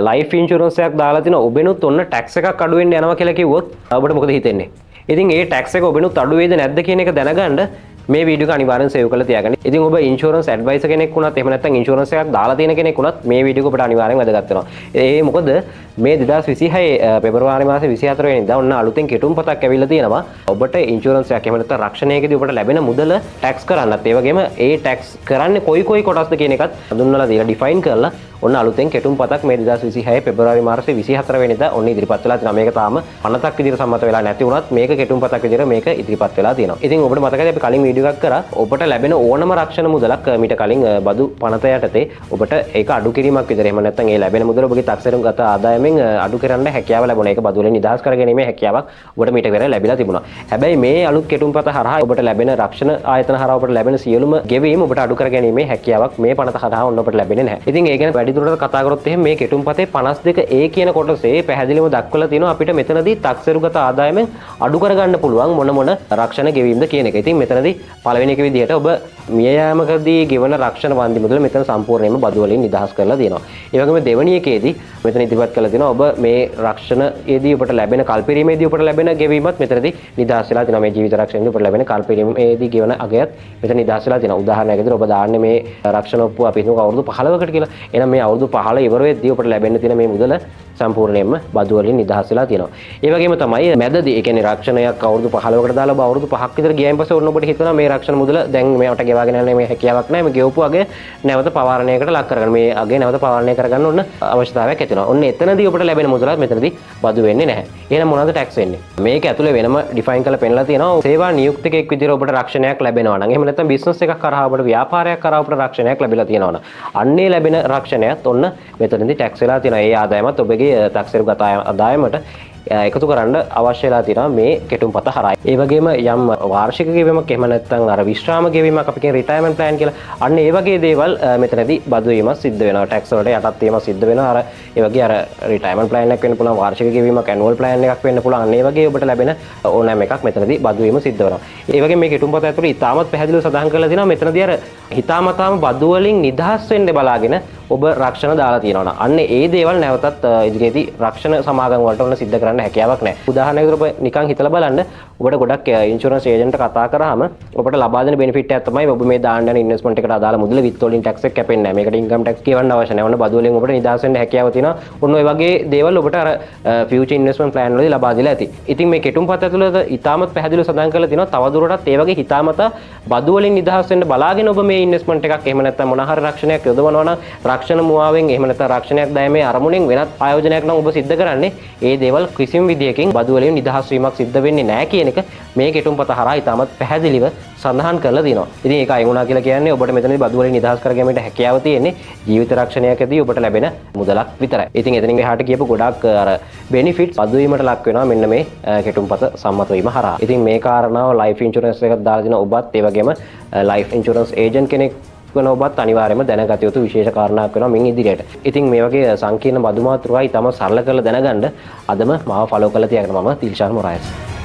Life insurance එකක් දාලා තින ඔබෙනුත් ඔන්න ටැක්ස් එකක් අඩු වෙන්න යනවා කියලා කිව්වොත් ඔබට මොකද හිතෙන්නේ? ඉතින් ඒ ටැක්ස් එක ඔබෙනුත් අඩු වේද නැද්ද කියන එක දැනගන්න මේ වීඩියෝ එක අනිවාර්යෙන් සේව් කරලා තියාගන්න. ඉතින් ඔබ ඉන්ෂුරන්ස් ඇඩ්වයිසර් කෙනෙක් වුණත්, එහෙම නැත්නම් ඉන්ෂුරන්ස් එකක් දාලා තියෙන කෙනෙක් වුණත් මේ වීඩියෝ එක ඔබට අනිවාර්යෙන් වැදගත් වෙනවා. ඒ මොකද මේ 2026 පෙබරවාරි මාසේ 24 වෙනිදා ඔන්න අලුතෙන් කෙටුම්පතක් ඇවිල්ලා තියෙනවා. ඔබට ඉන්ෂුරන්ස් එකක් එහෙම නැත්නම් රක්ෂණයකදී ඔබට ලැබෙන මුදල ටැක්ස් කරන්නත්, ඒ වගේම ඒ ටැක්ස් කරන්නේ කොයි කොයි කොටස්ද කියන එකත් හඳුන්වලා දීලා ඩිෆයින් කරලා ඔන්න අලුතෙන් කෙටුම්පතක් මේ 2026 පෙබරවාරි මාසයේ 24 වෙනිදා ඔන්න ඉදිරිපත් වෙලා තියෙනවා. මේක තාම පනතක් විදිහට සම්මත වෙලා නැති වුණත් මේක කෙටුම්පතක් විදිහට මේක ඉදිරිපත් වෙලා තියෙනවා. ඉතින් ඔබට මතකද අපි කලින් වීඩියෝ එකක් කරා, ඔබට ලැබෙන ඕනම රක්ෂණ මුදලක් මීට කලින් බදු පනත යටතේ ඔබට ඒක අඩු කිරීමක් විදිහට, එහෙම නැත්නම් ඒ ලැබෙන මුදල ඔබගේ තක්සේරුගත ආදායමෙන් අඩු කරන්න හැකියාව ලැබුණා. ඒක බදු වලින් නිදහස් කර ගැනීමේ හැකියාවක් ඔබට මීට පෙර ලැබිලා තිබුණා. හැබැයි මේ අලුත් කෙටුම්පත හරහා ඔබට ලැබෙන රක්ෂණ ආයතන හරහා ඔබට ලැබෙන සියලුම ගෙවීම් ඔබට අඩු කර ගැනීමේ හැකියාවක් මේ පනත හරහා ඔන්න ඔබට ලැබෙන්නේ නැහැ. ඉතින් ඒ ගැන වැඩිදුරටත් කතා කරොත් එහෙනම් මේ කෙටුම්පතේ 52 ඒ කියන කොටසේ පැහැදිලිව දක්වලා තියෙනවා අපිට මෙතනදී තක්සේරුගත ආදායමෙන් අඩු කරගන්න පුළුවන් මොන මොන රක්ෂණ ගෙවීම්ද කියන එක. ඉතින් මෙතනදී පළවෙනි එක විදිහට ඔබ මිය යාමකදී ගෙවන රක්ෂණ වන්දි මුදල මෙතන සම්පූර්ණයෙන්ම බදු වලින් නිදහස් කරලා තියෙනවා. ඒ වගේම දෙවෙනි එකේදී මෙතන ඉදිරිපත් කරලා තියෙනවා ඔබ මේ රක්ෂණයේදී ඔබට ලැබෙන කල්පිරීමේදී ඔබට ලැබෙන ගෙවීමත් මෙතනදී නිදහස් වෙලා තියෙනවා. මේ ජීවිත රක්ෂණයේදී ඔබට ලැබෙන කල්පිරීමේදී ගෙවන අගයත් මෙතන නිදහස් වෙලා තියෙනවා. උදාහරණයක් විදිහට ඔබ දාන්නේ මේ රක්ෂණ ඔප්පුව අපි හිතමුකෝ අවුරුදු 15කට කියලා. එහෙනම් මේ අවුරුදු 15 ඉවර වෙද්දී ඔබට ලැබෙන්න තියෙන මේ මුදල සම්පූර්ණයෙන්ම බදු වලින් නිදහස් වෙලා තියෙනවා. ඒ වගේම තමයි මැදදී, ඒ කියන්නේ රක්ෂණයක් අවුරුදු 15කට දාලා ඔබ අවුරුදු 5ක් විතර ගියයින් පස්සේ ඔන්න ඔබට හිතෙනවා මේ රක්ෂණ මුදල දැන් මේවට ගෙවාගෙන යන්න මේ හැකියාවක් නැහැ. මේ ගෙවපු අගය නැවත පවාරණයකට ලක් කරගන්න. මේ අගය නැවත පවාරණය කරගන්න ඔන්න අවශ්‍යතාවයක් ඇති වෙනවා. ඔන්න එතනදී ඔබට ලැබෙන මුදලත් මෙතනදී බදු වෙන්නේ නැහැ. එහෙනම් මොනවද ටැක්ස් වෙන්නේ? මේක ඇතුලේ වෙනම ඩිෆයින් කරලා පෙන්නලා තියෙනවා. සේවා නියුක්තිකයෙක් විදිහට ඔබට රක්ෂණයක් ලැබෙනවා නම්, එහෙම නැත්නම් බිස්නස් එකක් කරා ඔබට ව්‍යාපාරයක් කරා ඔබට රක්ෂණයක් ලැබිලා තියෙනවා නම්, අන්නේ ලැබෙන රක්ෂණයත් ඔන්න මෙතනදී ටැක්ස් වෙලා තියෙනවා. ඒ ආදායමත් ඔබගේ තක්සේරුගත ආදායමට එකතු කරන්න අවශ්‍ය වෙලා තියෙනවා මේ කෙටුම්පත හරහා. ඒ වගේම යම් වාර්ෂික ගෙවීමක්, එහෙම නැත්නම් අර විශ්‍රාම ගෙවීමක්, අපි කියන රිටයර්මන්ට් ප්ලෑන් කියලා. අන්න ඒ වගේ දේවල් මෙතනදී බදු වීමක් සිද්ධ වෙනවා. ටැක්ස් වලට යටත් වීමක් සිද්ධ වෙනවා. අර ඒ වගේ අර රිටයර්මන්ට් ප්ලෑන් එකක් වෙන්න පුළුවන්, වාර්ෂික ගෙවීමක්, ඇනුවල් ප්ලෑන් එකක් වෙන්න පුළුවන්. අන්න ඒ වගේ ඔබට ලැබෙන ඕනෑම එකක් මෙතනදී බදු වීම සිද්ධ වෙනවා. ඒ වගේම මේ කෙටුම්පත ඇතුළේ ඉතාමත් පැහැදිලිව සඳහන් කරලා තියෙනවා මෙතනදී අර හිතාමතාම බදු වලින් නිදහස් වෙන්න බලාගෙන ඔබ රක්ෂණ දාලා තියෙනවා නම්, අන්න ඒ දේවල් නැවතත් ඉදිරියේදී රක්ෂණ සමාගම් වලට ඔන්න සිද්ධ කරන්න හැකියාවක් නැහැ. උදාහරණයක් විදිහට ඔබ නිකන් හිතලා බලන්න, ඔබට ගොඩක් ඉන්ෂුරන්ස් ඒජන්ට් කතා කරාම ඔබට ලබා දෙන බෙනිෆිට් එකක් තමයි ඔබ මේ දාන්න යන ඉන්වෙස්ට්මන්ට් එකට අදාළ මුදල විත්හෝල්ඩින් ටැක්ස් එක කැපෙන්නේ නැහැ. මේකට ඉන්කම් ටැක්ස් ගෙවන්න අවශ්‍ය නැහැ. ඔන්න බදු වලින් ඔබට නිදහස් වෙන්න හැකියාව තියෙනවා. ඔන්න ඔය වගේ දේවල් ඔබට අර ෆියුචර් ඉන්වෙස්ට්මන්ට් ප්ලෑන් වලදී ලබා දීලා ඇති. ඉතින් මේ කෙටුම්පත ඇතුළත ඉතාමත් පැහැදිලිව සඳහන් කරලා තියෙනවා තවදුරටත් ඒ වගේ හිතාමතා බදු වලින් නිදහස් වෙන්න බලාගෙන ඔබ මේ ඉන්වෙස්ට්මන්ට් එකක්, එහෙම නැත්නම් මොන හරි රක්ෂණයක් යොදවනවා නම්, රක්ෂණ මුවාවෙන්, එහෙම නැත්නම් රක්ෂණයක් දැමීමේ අරමුණෙන් වෙනත් ආයෝජනයක් නම් ඔබ සිද්ධ කරන්නේ, ඒ දේවල් කිසිම විදියකින් බදු වලින් නිදහස් වීමක් සිද්ධ වෙන්නේ නැහැ කියන එක මේ කෙටුම්පත හරහා ඉතාමත් පැහැදිලිව සඳහන් කරලා තියෙනවා. ඉතින් ඒක අයින් වුණා කියලා කියන්නේ ඔබට මෙතනදී බදු වලින් නිදහස් කර ගැනීමට හැකියාව තියෙන්නේ ජීවිත රක්ෂණයකදී ඔබට ලැබෙන මුදලක් විතරයි. ඉතින් එතනින් එහාට කියපු ගොඩක් අර බෙනිෆිට්ස් බදු වීමට ලක් වෙනවා මෙන්න මේ කෙටුම්පත සම්මත වීම හරහා. ඉතින් මේ කාරණාව ලයිෆ් ඉන්ෂුරන්ස් එකක් දාලා දෙන ඔබත්, ඒ වගේම ලයිෆ් ඉන්ෂුරන්ස් ඒජන්ට් කෙනෙක් වන ඔබත් අනිවාර්යයෙන්ම දැනගත යුතු විශේෂ කාරණාවක් වෙනවා මින් ඉදිරියට. ඉතින් මේ වගේ සංකීර්ණ බදු මාතෘකා ඉතාම සරල කරලා දැනගන්න අදම මාව ෆලෝ කරලා තියාගන්න. මම දිල්ෂාන් මොරායස්.